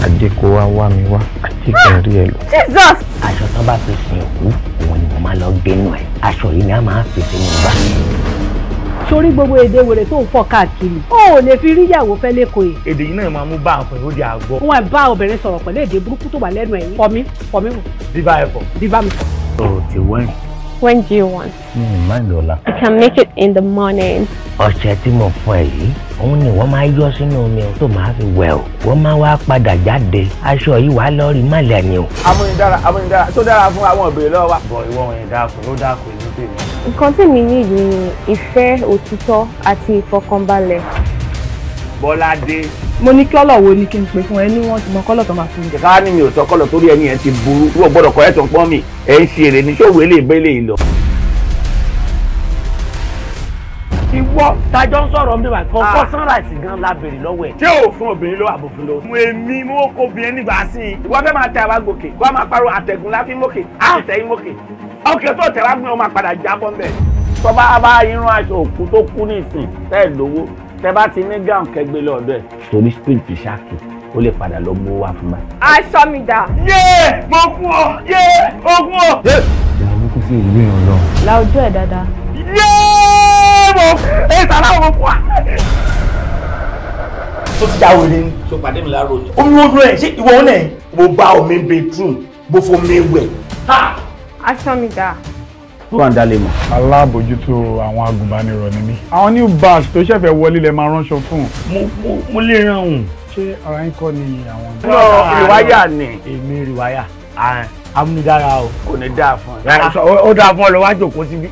Ajé kó wá wá mi wá, ajé kí n rí ẹ lò. Jesus! Aṣọ tán bá fi sin òkú, òun ni mo máa lọ gbénu ẹ̀. Aṣọ yìí ni a máa fi sínú gbà. Sórí gbogbo èdè wèrè tó ń fọ káàkiri, ó ò lè fi ríyàwó fẹ́ lẹ́kọ̀ọ́ yìí. Èdè yìí náà máa mú bá àpò ìhóde àgọ́. Wọ́n bá obìnrin sọ̀rọ̀ pẹ̀lú èdè burúkú tó wà lẹ́nu ẹ̀ yìí. Fọ̀mí, fọ̀mí. Bíbá ẹ̀fọ̀. Bíbá mi fọ̀. O ti wẹ́n. When do you want? Mi ò má lọ́la. I can make it in the morning. Ọṣẹ tí mo fún ẹ yìí, òun ni wọ́n máa yọ sínú omi tó máa fi wẹ̀ o. Wọ́n máa wá padà jáde. Aṣọ yìí wàá lọ rí mọ́lẹ̀ ni o. Amúnidára amúnidára tó dára fún àwọn ìbéèrè lọ́wọ́ wa. Bọ̀ ìwọ òyìn dákun ló dákun ìlú tèmi. Nǹkan tí mi ní ni ìfẹ́, òtítọ́ àti ìfọkànbalẹ̀. Bọ́ládé. Mo ní kọ́lọ̀ wo ni kí n pè fún ẹ ní wọ́n ti mọ kọ́lọ̀ tó máa fún mi. Ká ní mi ò sọ kọ́lọ̀ torí ẹni yẹn ti burú. Wọ́n gbọ́dọ̀ kọ́ ẹ̀ tó ń pọ́n mi. Ẹ̀ ń ṣe èrè ní ṣòwò eléyìí bẹ́lẹ̀ yìí lọ. Ìwọ tajọ ń sọ̀rọ̀ mi wà kọ́kọ́ sunrise gan la béèrè lọ́wọ́ ẹ̀. Ṣé o fún obìnrin lọ́wọ́ àbòfin lọ́wọ́? Mo èmi mo kó obìnrin nígbà sí i. Ìwọ fẹ́ máa tẹ àwa gòkè, kó a máa pariwo àtẹ̀gùn láfi mókè, àtẹ̀yìn mókè. Ọkẹ́ tó tẹ̀ wá gbé wọn máa padà jábọ́ mbẹ̀. Tọ́ba bá irun aṣọ òkú tó kú nísìn tẹ́ ẹ̀ lówó, tẹ́ bá ti ní gáùn kẹgbẹ́ lọ́dọ̀ ẹ̀. Torí spirit ṣáàkì, ó lè padà lọ mú wá fún wa. Aṣọ mi dà. Yéè mo kú ọ! Yéè mo kú ọ! Ìyàwó kò sí ìlú ìrànlọ́wọ́. La ojú ẹ̀ dáadáa. Yéè mo ẹ sàrà mo kú wa. Tó ti já wèrè ni. Ṣé o pàdé mi láàárọ̀ ni? Omi wo dúró ẹ̀ ṣé ìwọ náà? Mo bá omi bedroom, mo fomi wẹ̀. Aṣọ mi dà. Tó wà ń dalẹ̀ mọ̀. Alábòjútó àwọn agùnbánirọ̀ ni mí. Àwọn new batch tó ṣẹ̀fẹ̀ wọlé lẹ máa ránṣọ fún. Mo lè ràn òun. Ṣé ara yín kọ́ ni àwọn. Lọ ìwáyà ni. Èmi rìwáyà. Amúnidára o. Kò ní dáa fún ẹ. Ó dáa fún ọ lọ wá jòkó síbí.